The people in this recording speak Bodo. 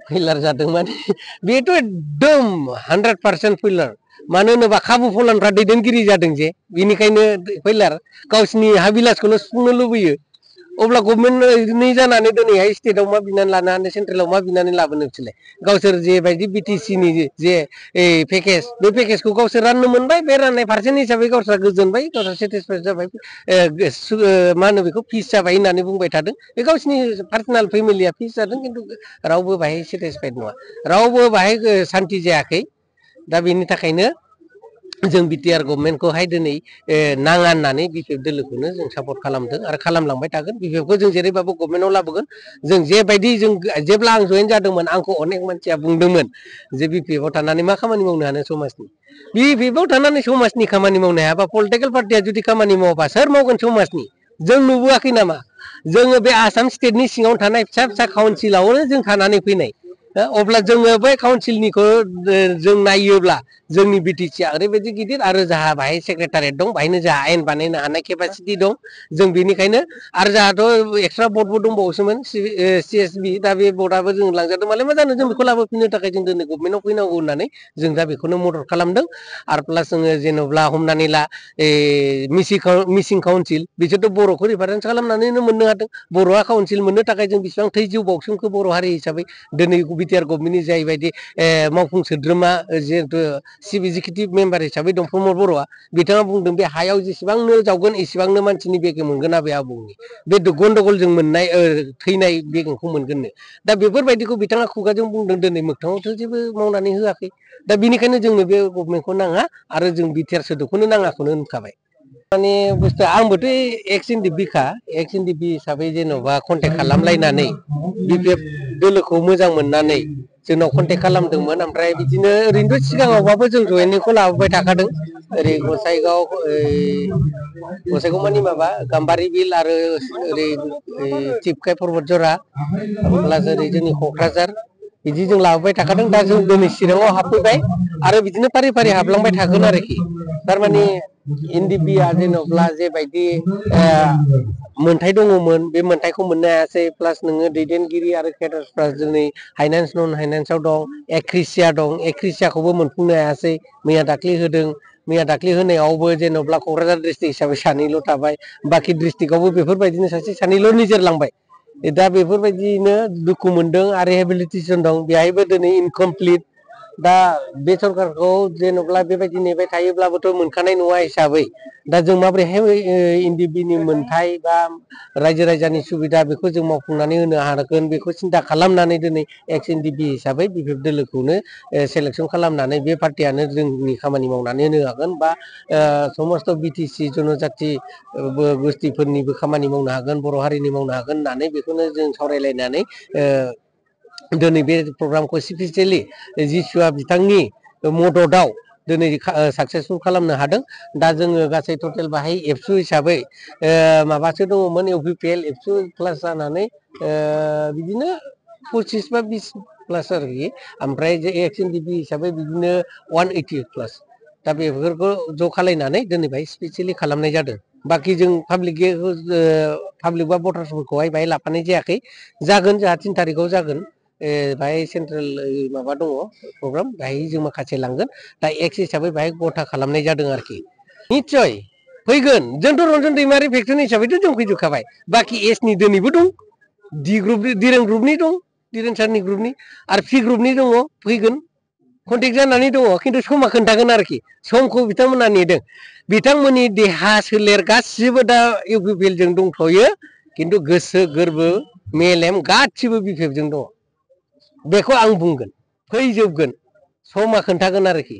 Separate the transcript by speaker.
Speaker 1: फेलार जादों माने बेथ' एकदम 100% फेलार मानो होनोबा खाबु फलानफ्रा दैदेनगिरि जादों जे बेनिखायनो फेलार गावसिनि हाबिलासखौनो सुफुंनो लुबैयो अब्ला गभर्नमेन्टनि जानानै दिनैहाय स्टेटआव मा बिनानै लानो हानो सेन्ट्रेलाव मा बिनानै लाबोनो बिसोरलाय गावसोर जेबायदि बिटिसिनि जे पेकेज बे पेकेजखौ गावसोर राननो मोनबाय बे राननाय पारसेन्ट हिसाबै गावस्रा गोजोनबाय गावस्रा सेटिसफाइड जाबाय मा होनो बेखौ फिस जाबाय होननानै बुंबाय थादों बे गावसिनि पार्सनेल फेमिलिया फिस जादों खिन्थु रावबो बाहाय सेटिसफाइड नङा रावबो बाहाय सान्ति जायाखै दा बेनि थाखायनो जों बिटिआर गभर्नमेन्टखौहाय दिनै नाङा होननानै बिपिएफ दोलोखौनो जों सापर्ट खालामदों आरो खालामलांबाय थागोन बिपिएफखौ जों जेरैबाबो गभर्नमेन्टआव लाबोगोन जों जेबायदि जों जेब्ला आं जयेन जादोंमोन आंखौ अनेक मानसिया बुंदोंमोन जे बिपिएफआव थानानै मा खामानि मावनो हानो समाजनि बिपिएफआव थानानै समाजनि खामानि मावनो हायाबा पलिटिकेल पार्टिया जुदि खामानि मावाबा सोर मावगोन समाजनि जों नुबोआखै नामा जोङो बे आसाम स्टेटनि सिङाव थानाय फिसा फिसा काउन्सिलावनो जों थानानै फैनाय अब्ला जोङो बै काउन्सिलनिखौ जों नायोब्ला जोंनि बिटिसिआ ओरैबायदि गिदिर आरो जाहा बाहाय सेक्रेटारियेट दं बाहायनो जाहा आयेन बानायनो हानाय केपासिटि दं जों बेनिखायनो आरो जाहाथ' एक्सट्रा बर्डबो दंबावोसोमोन सिएसबि दा बे बर्डआबो जों लांजादों मालाय मा जानो जों बेखौ लाबोफिननो थाखाय जों दिनै गभर्नमेन्टआव फैनांगौ होननानै जों दा बेखौनो मदद खालामदों आरो प्लास जोङो जेन'ब्ला हमनानै ला मिसिं काउन्सिल बिसोरथ' बर'खौ रिफारेन्स खालामनानैनो मोननो हादों बर'आ काउन्सिल मोननो थाखाय जों बेसेबां थैजौ बावसोमखो बर' हारि हिसाबै दिनै बिटिआर गभर्नमेन्टनि जायबायदि मावफुं सोद्रोमा जिहेतु चिफ एक्जिकिउटिभ मेम्बार हिसाबै दं प्रमद बर'आ बिथाङा बुंदों बे हायाव जेसेबांनो जावगोन एसेबांनो मानसिनि बेगे मोनगोन आबै आबौनि बे गन्डगलजों मोननाय थैनाय बेगेंखौ मोनगोननो दा बेफोरबायदिखौ बिथाङा खुगाजों बुंदों दिनै मोगथाङावथ' जेबो मावनानै होआखै दा बेनिखायनो जोंनो बे गभर्नमेन्टखौ नाङा आरो जों बिटिआर सोदोबखौनो नाङाखौनो होनखाबाय माने बुस्थुआ आंबोथ' एक्स एनडिपिखा एक्स एनडिपि हिसाबै जेन'बा कन्टेक्ट खालामलायनानै बिपिएफ दोलोखौ मोजां मोननानै जोंनाव कन्टेक्ट खालामदोंमोन ओमफ्राय बिदिनो ओरैनोथ' सिगाङावबाबो जों जयेनिंखौ लाबोबाय थाखादों ओरै गसाइगाव मानि माबा गाम्बारि बिल आरो ओरै टिपकाय पर्बत जरा प्लास ओरै जोंनि क'क्राझार बिदि जों लाबोबाय थाखादों दा जों दिनै चिराङाव हाबफैबाय आरो बिदिनो फारि फारि हाबलांबाय थागोन आरोखि थारमाने एनडिपिआ जेन'ब्ला जेबायदि मोनथाय दङमोन बे मोनथायखौ मोननो हायासै प्लास नोङो दैदेनगिरि आरो केडारफ्रा दिनै हाइनान्स नन हाइनान्सआव दं एक्रिसिया दं एक्रिसियाखौबो मोनफुंनो हायासै मैया दाख्लि होदों मैया दाख्लि होनायावबो जेन'ब्ला क'क्राझार डिस्ट्रिक्ट हिसाबै सानैल' थाबाय बाखि डिस्ट्रिक्टआवबो बेफोरबायदिनो सासे सानैल' निजेरलांबाय दा बेफोरबायदिनो दुखु मोनदों आरो रिहेबिलिटेसन दं बेहायबो दिनै इनकमप्लिट दा बे सरकारखौ जेन'ब्ला बेबायदि नेबाय थायोब्लाबोथ' मोनखानाय नङा हिसाबै दा जों माबोरैहाय एनडिपिनि मोनथाय बा रायजो राजानि सुबिदा बेखौ जों मावफुंनानै होनो हागोन बेखौ सिन्था खालामनानै दिनै एक्स एनडिपि हिसाबै बिपिएफ दोलोखौनो सेलेकसन खालामनानै बे पार्टियानो जोंनि खामानि मावनानै होनो हागोन बा समस्त बिटिसि जनजाति गोष्टिफोरनिबो खामानि मावनो हागोन बर' हारिनि मावनो हागोन होननानै बेखौनो जों सावरायलायनानै दिनै बे प्रग्रामखौ स्पेसियेलि जिसुआ बिथांनि मददआव दिनै साक्सेसफुल खालामनो हादों दा जोङो गासै टटेल बाहाय एबसु हिसाबै माबासो दङमोन इउपिपिएल एबसु क्लास जानानै बिदिनो 25 बा 20 प्लास आरोखि ओमफ्राय एक्स एनडिपि हिसाबै बिदिनो 180 प्लास दा बेफोरखौ ज' खालायनानै दिनै बाहाय स्पेसियेलि खालामनाय जादों बाखि जों पाब्लिक बा भटार्सफोरखौहाय बाहाय लाफानाय जायाखै जागोन जोंहा 3 थारिखआव जागोन बाहाय सेन्ट्रेल माबा दङ प्रग्राम बाहाय जों माखासे लांगोन दा एक्स हिसाबै बाहाय गथा खालामनाय जादों आरोखि निस्सय फैगोन जोंथ' रन्जन दैमारि फेक्ट'रि हिसाबैथ' जों फैजोबखाबाय बाखि एसनि दिनैबो दं डि ग्रुपनि दिरेन ग्रुपनि दं दिरेन सारनि ग्रुपनि आरो पि ग्रुपनि दङ फैगोन कन्टेक्ट जानानै दङ खिन्थु समा खोन्थागोन आरोखि समखौ बिथांमोना नेदों बिथांमोननि देहा सोलेर गासिबो दा इउपिपिएलजों दंथ'यो खिन्थु गोसो गोरबो मेलेम गासिबो बिपिएफजों दङ बेखौ आं बुंगोन फैजोबगोन समा खोन्थागोन आरोखि